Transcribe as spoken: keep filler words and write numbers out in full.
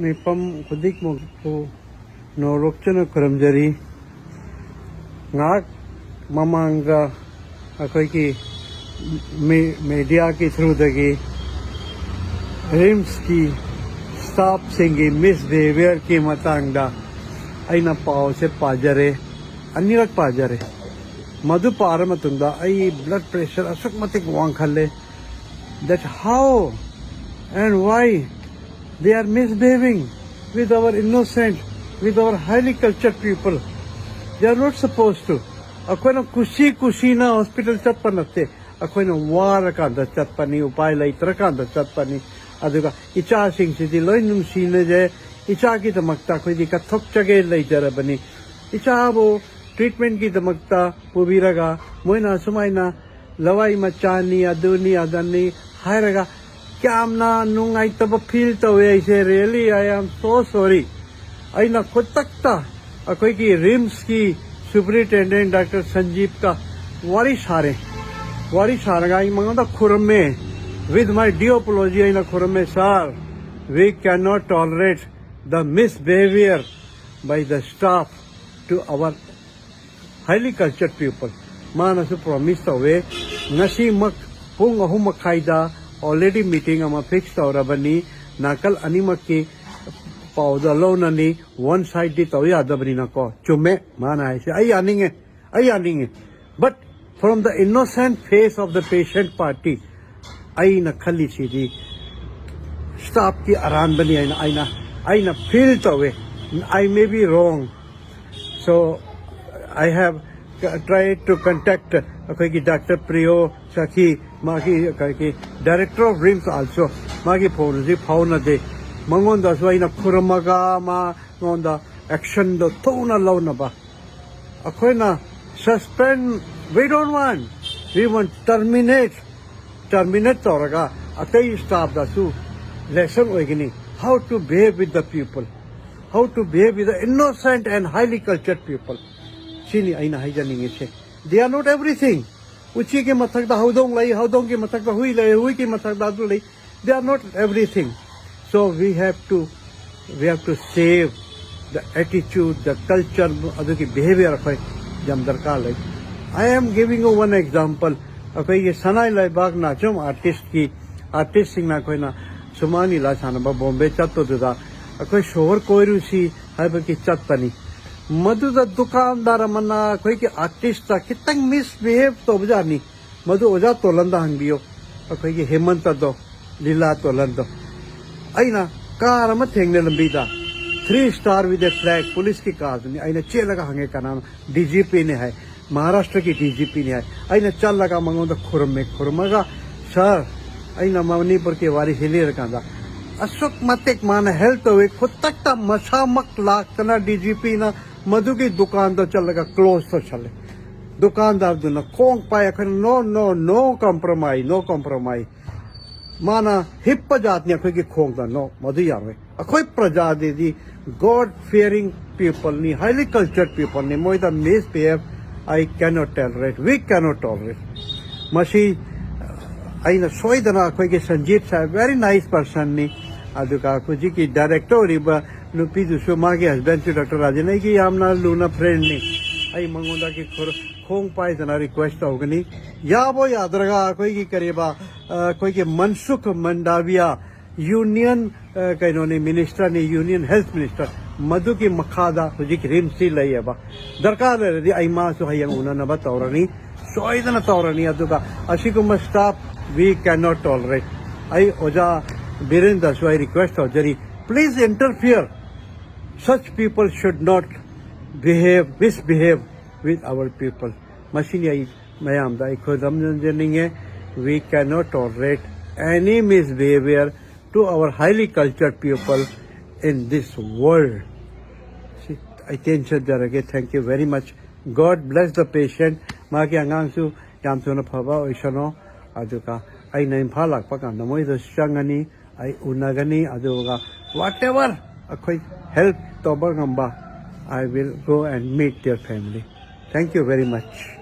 ꯃꯤꯐꯝ ꯈꯨꯗꯤꯡꯃꯛꯄꯨ ꯅꯣꯔꯣꯛꯆꯅ ꯈꯨꯔꯨꯝꯖꯔꯤ꯫ ꯉꯥꯏꯍꯥꯛ ꯃꯃꯥꯡꯗ ꯑꯩꯈꯣꯏꯒꯤ ꯃꯤ-, ꯃꯦꯗꯤꯌꯥꯒꯤ ꯊ꯭ꯔꯨꯗꯒꯤ ꯔꯤꯝꯁꯀꯤ ꯁ꯭ꯇꯥꯐꯁꯤꯡꯒꯤ ꯃꯤꯁꯕꯤꯍꯦꯕꯤꯌꯔꯒꯤ ꯃꯇꯥꯡꯗ ꯑꯩꯅ ꯄꯥꯎꯁꯦ ꯄꯥꯖꯔꯦ, ꯑꯅꯤꯔꯛ ꯄꯥꯖꯔꯦ꯫ ꯃꯗꯨ ꯄꯥꯔ ꯃꯇꯨꯡꯗ ꯑꯩ ꯕ꯭ꯂꯗ ꯄ꯭ꯔꯦꯁꯔ ꯑꯁꯨꯛ ꯃꯇꯤꯛ ꯋꯥꯡꯈꯠꯂꯦ, that how and why they are misbehaving with our innocent, with our highly cultured people. They are not supposed to. ꯑꯩꯈꯣꯏꯅ ꯀꯨꯁꯤ ꯀꯨꯁꯤꯅ ꯍꯣꯁꯄꯤꯇꯥꯜ ꯆꯠꯄ ꯅꯠꯇꯦ꯫ ꯑꯩꯈꯣꯏꯅ ꯋꯥꯔꯀꯥꯟꯗ ꯆꯠꯄꯅꯤ, ꯎꯄꯥꯏ ꯂꯩꯇ꯭ꯔꯀꯥꯟꯗ ꯆꯠꯄꯅꯤ꯫ ꯑꯗꯨꯒ ꯏꯆꯥꯁꯤꯡꯁꯤꯗꯤ ꯂꯣꯏ ꯅꯨꯡꯁꯤꯅꯖꯩ꯫ ꯏꯆꯥꯒꯤꯗꯃꯛꯇ ꯑꯩꯈꯣꯏꯗꯤ ꯀꯠꯊꯣꯛꯆꯒꯦ ꯂꯩꯖꯔꯕꯅꯤ꯫ ꯏꯆꯥꯕꯨ ꯇ꯭ꯔꯤꯠꯃꯦꯟꯒꯤꯗꯃꯛꯇ ꯄꯨꯕꯤꯔꯒ ꯃꯣꯏꯅ ꯑꯁꯨꯃꯥꯏꯅ ꯂꯋꯥꯏ ꯃꯆꯥꯅꯤ, ꯑꯗꯨꯅꯤ ꯑꯗꯥꯅꯤ ꯍꯥꯏꯔꯒ ꯌꯥꯝꯅ ꯅꯨꯡꯉꯥꯏꯇꯕ ꯐꯤꯜ ꯇꯧꯋꯦ ꯑꯩꯁꯦ꯫ Really, I am so sorry. ꯑꯩꯅ ꯈꯨꯗꯛꯇ ꯑꯩꯈꯣꯏꯒꯤ ꯔꯤꯝꯁꯀꯤ ꯁꯨꯄꯔꯤꯟꯇꯦꯟꯗꯦꯟ ꯗꯥꯛꯇꯔ ꯁꯟꯖꯤꯞꯀ ꯋꯥꯔꯤ ꯁꯥꯔꯦ꯫ ꯋꯥꯔꯤ ꯁꯥꯔꯒ ꯑꯩ ꯃꯉꯣꯟꯗ ꯈꯨꯔꯝꯃꯦ꯫ With my due apology ꯑꯩꯅ ꯈꯨꯔꯝꯃꯦ, "Sir, we cannot tolerate the misbehavior by the staff to our highly cultured people." ꯃꯥꯅꯁꯨ ꯄ꯭ꯔꯣꯃꯤꯁ ꯇꯧꯋꯦ, "ꯉꯁꯤꯃꯛ ꯄꯨꯡ ꯑꯍꯨꯝ ꯃꯈꯥꯏꯗ ꯑꯣꯜꯔꯦꯗꯤ ꯃꯤꯇꯤꯡ ꯑꯃ ꯐꯤꯛꯁ ꯇꯧꯔꯕꯅꯤ, ꯅꯥꯀꯜ ꯑꯅꯤꯃꯛꯀꯤ ꯄꯥꯎꯗ ꯂꯧꯅꯅꯤ, ꯋꯥꯟ ꯁꯥꯏꯗꯇꯤ ꯇꯧ ꯌꯥꯗꯕꯅꯤꯅꯀꯣ꯫" ꯆꯨꯝꯃꯦ ꯃꯥꯅ ꯍꯥꯏꯁꯦ, ꯑꯩ ꯌꯥꯅꯤꯡꯉꯦ, ꯑꯩ ꯌꯥꯅꯤꯡꯉꯦ꯫ But from the innocent face of the patient party, ꯑꯩꯅ ꯈꯜꯂꯤꯁꯤꯗꯤ ꯁ꯭ꯇꯥꯐꯀꯤ ꯑꯔꯥꯟꯕꯅꯤ ꯍꯥꯏꯅ ꯑꯩꯅ, ꯑꯩꯅ ꯐꯤꯜ ꯇꯧꯋꯦ꯫ I may be wrong. So I have tried to contact ꯑꯩꯈꯣꯏꯒꯤ ꯗꯥꯛꯇꯔ ꯄ꯭ꯔꯤꯌꯣ ꯁꯈꯤ, ꯃꯥꯒꯤ ꯑꯩꯈꯣꯏꯒꯤ director of RIMS also, ꯃꯥꯒꯤ ꯐꯣꯟꯁꯤ ꯐꯥꯎꯅꯗꯦ꯫ ꯃꯉꯣꯟꯗꯁꯨ ꯑꯩꯅ ꯈꯨꯔꯨꯝꯃꯒ ꯃꯉꯣꯟꯗ ꯑꯦꯛꯁꯟꯗꯣ ꯊꯨꯅ ꯂꯧꯅꯕ꯫ ꯑꯩꯈꯣꯏꯅ suspend, we don't want, we want terminate, terminate ꯇꯧꯔꯒ ꯑꯇꯩ ꯁ꯭ꯇꯥꯐꯇꯁꯨ ꯂꯦꯁꯟ ꯑꯣꯏꯒꯅꯤ, how to behave with the people, how to behave with the innocent and highly cultured people. ꯁꯤꯅꯤ ꯑꯩꯅ ꯍꯥꯏꯖꯅꯤꯡꯉꯤꯁꯦ꯫ They are not everything. ꯎꯆꯤꯒꯤ ꯃꯊꯛꯇ ꯍꯧꯗꯣꯡ ꯂꯩ, ꯍꯧꯗꯣꯡꯒꯤ ꯃꯊꯛꯇ ꯍꯨꯏ ꯂꯩ, ꯍꯨꯏꯒꯤ ꯃꯊꯛꯇ ꯑꯗꯨ ꯂꯩ꯫ They are not everything. So we have to We have to save the attitude, the culture, ꯑꯗꯨꯒꯤ behavior ꯑꯩꯈꯣꯏ ꯌꯥꯝ ꯗꯔꯀꯥꯔ ꯂꯩ꯫ I am giving you one example. ꯑꯩꯈꯣꯏꯒꯤ ꯁꯅꯥꯏ ꯂꯩꯕꯥꯛꯅ ꯁꯨꯝ ꯑꯥꯔꯇꯤꯁꯀꯤ ꯑꯥꯔꯇꯤꯁꯁꯤꯡꯅ ꯑꯩꯈꯣꯏꯅ ꯁꯨꯃꯥꯡ ꯂꯤꯂꯥ ꯁꯥꯟꯅꯕ ꯕꯣꯝꯕꯦ ꯆꯠꯄꯗꯨꯗ ꯑꯩꯈꯣꯏ ꯁꯣꯍꯣꯔ ꯀꯣꯏꯔꯨꯁꯤ ꯍꯥꯏꯕꯒꯤ ꯆꯠꯄꯅꯤ꯫ ꯃꯗꯨꯗ ꯗꯨꯀꯥꯟꯗꯥꯔ ꯑꯃꯅ ꯑꯩꯈꯣꯏꯒꯤ ꯑꯥꯔꯇꯤꯁꯇ ꯈꯤꯇꯪ ꯃꯤꯁꯕꯤꯍꯦꯕ ꯇꯧꯕꯖꯥꯠꯅꯤ꯫ ꯃꯗꯨ ꯑꯣꯖꯥ ꯇꯣꯂꯟꯗ ꯍꯪꯕꯤꯌꯨ, ꯑꯩꯈꯣꯏꯒꯤ ꯍꯦꯃꯟꯇꯗꯣ, ꯂꯤꯂꯥ ꯇꯣꯂꯟꯗꯣ꯫ ꯑꯩꯅ ꯀꯥꯔ ꯑꯃ ꯊꯦꯡꯅ ꯂꯝꯕꯤꯗ, three star with a flag, ꯄꯨꯂꯤꯁꯀꯤ ꯀꯥꯔꯗꯨꯅꯤ꯫ ꯑꯩꯅ ꯆꯦꯜꯂꯒ ꯍꯪꯉꯦ, ꯀꯅꯥꯅꯣ? ꯗꯤ ꯖꯤ ꯄꯤꯅꯤ ꯍꯥꯏ, ꯃꯍꯥꯔꯥꯁꯇ꯭ꯔꯒꯤ ꯗꯤ ꯖꯤ ꯄꯤꯅꯤ ꯍꯥꯏ꯫ ꯑꯩꯅ ꯆꯠꯂꯒ ꯃꯉꯣꯟꯗ ꯈꯨꯔꯨꯝꯃꯦ, ꯈꯨꯔꯨꯝꯃꯒ, "ꯁꯥꯔ, ꯑꯩꯅ ꯃꯅꯤꯄꯨꯔꯒꯤ ꯋꯥꯔꯤꯁꯤ ꯂꯤꯔꯀꯥꯟꯗ ꯑꯁꯨꯛ ꯃꯇꯤꯛ ꯃꯥꯅ ꯍꯦꯜꯞ ꯇꯧꯏ, ꯈꯨꯗꯛꯇ ꯃꯁꯥꯃꯛ ꯂꯥꯛꯇꯅ ꯗꯤ ꯖꯤ ꯄꯤꯅ ꯃꯗꯨꯒꯤ ꯗꯨꯀꯥꯟꯗ ꯆꯠꯂꯒ ꯀ꯭ꯂꯣꯖ ꯇꯧꯁꯜꯂꯦ꯫ ꯗꯨꯀꯥꯟꯗꯥꯔꯗꯨꯅ ꯈꯣꯡ ꯄꯥꯏ, ꯑꯩꯈꯣꯏꯅ, "No, no, no compromise, no compromise." ꯃꯥꯅ ꯍꯤꯞꯄ ꯖꯥꯠꯅꯤ ꯑꯩꯈꯣꯏꯒꯤ ꯈꯣꯡꯗ꯫ No, ꯃꯗꯨ ꯌꯥꯔꯣꯏ꯫ ꯑꯩꯈꯣꯏ ꯄ꯭ꯔꯖꯥꯗꯤ God fearing peopleꯅꯤ, highly cultured peopleꯅꯤ꯫ ꯃꯣꯏꯗ misbehave I cannot tolerate, we cannot tolerate꯫ ꯃꯁꯤ ꯑꯩꯅ ꯁꯣꯏꯗꯅ, ꯑꯩꯈꯣꯏꯒꯤ ꯁꯟꯖꯤꯠ ꯁꯥꯍꯦꯕ very nice personꯅꯤ, ꯑꯗꯨꯒ ꯍꯧꯖꯤꯛꯀꯤ ꯗꯥꯏꯔꯦꯛꯇꯔ ꯑꯣꯏꯔꯤꯕ ꯅꯨꯄꯤꯗꯨꯁꯨ, ꯃꯥꯒꯤ ꯍꯁꯕꯦꯟꯁꯨ ꯗꯥꯛꯇꯔ ꯔꯥꯖꯦꯟ ꯑꯩꯒꯤ ꯌꯥꯝꯅ ꯂꯨꯅ ꯐ꯭ꯔꯦꯟꯅꯤ꯫ ꯑꯩ ꯃꯉꯣꯟꯗꯒꯤ ꯈꯨꯔ-, ꯈꯣꯡ ꯄꯥꯏꯗꯅ ꯔꯤꯀ꯭ꯋꯦꯁ ꯇꯧꯒꯅꯤ꯫ ꯌꯥꯕꯣ ꯌꯥꯗ꯭ꯔꯒ ꯑꯩꯈꯣꯏꯒꯤ ꯀꯔꯤꯕ, ꯑ, ꯑꯩꯈꯣꯏꯒꯤ ꯃꯟꯁꯨꯈ ꯃꯟꯗꯥꯕꯤꯌꯥ ꯌꯨꯅꯤꯌꯟ, ꯑ, ꯀꯩꯅꯣꯅꯤ, ꯃꯤꯅꯤꯁꯇꯔꯅꯤ, ꯌꯨꯅꯤꯌꯟ ꯍꯦꯜꯊ ꯃꯤꯅꯤꯁꯇꯔ, ꯃꯗꯨꯒꯤ ꯃꯈꯥꯗ ꯍꯧꯖꯤꯛ ꯔꯤꯝꯁꯁꯤ ꯂꯩꯌꯦꯕ꯫ ꯗꯔꯀꯥꯔ ꯂꯩꯔꯗꯤ ꯑꯩ ꯃꯥꯁꯨ ꯍꯌꯦꯡ ꯎꯅꯅꯕ ꯇꯧꯔꯅꯤ, ꯁꯣꯏꯗꯅ ꯇꯧꯔꯅꯤ꯫ ꯑꯗꯨꯒ ꯑꯁꯤꯒꯨꯝꯕ staff we cannot tolerate꯫ ꯑꯩ ꯑꯣꯖꯥ ꯕꯤꯔꯦꯟꯗꯁꯨ ꯑꯩ ꯔꯤꯀ꯭ꯋꯦꯁ ꯇꯧꯖꯔꯤ, please interfere, such people should not behave, misbehave with our people꯫ ꯃꯁꯤꯅꯤ ꯑꯩ ꯃꯌꯥꯝꯗ ꯑꯩ ꯈꯨꯗꯝꯖꯅꯤꯡꯉꯦ꯫ We cannot tolerate any misbehavior to our highly cultured people in this world꯫ ꯁꯤ ꯑꯩ ꯇꯦꯟꯁꯟꯖꯔꯒꯦ꯫ Thank you very much꯫ God bless the patient꯫ ꯃꯥꯒꯤ ꯑꯉꯥꯡꯁꯨ ꯌꯥꯝ ꯊꯨꯅ ꯐꯕ ꯑꯣꯏꯁꯅꯣ꯫ ꯑꯗꯨꯒ ꯑꯩꯅ ꯏꯝꯐꯥꯜ ꯂꯥꯛꯄ ꯀꯥꯟꯗ ꯃꯣꯏꯗꯁꯨ ꯆꯪꯒꯅꯤ, ꯑꯩ ꯎꯅꯒꯅꯤ꯫ ꯑꯗꯨꯒ whatever ꯑꯩꯈꯣꯏ help ꯇꯧꯕ ꯉꯝꯕ, I will go and meet their family꯫ Thank you very much꯫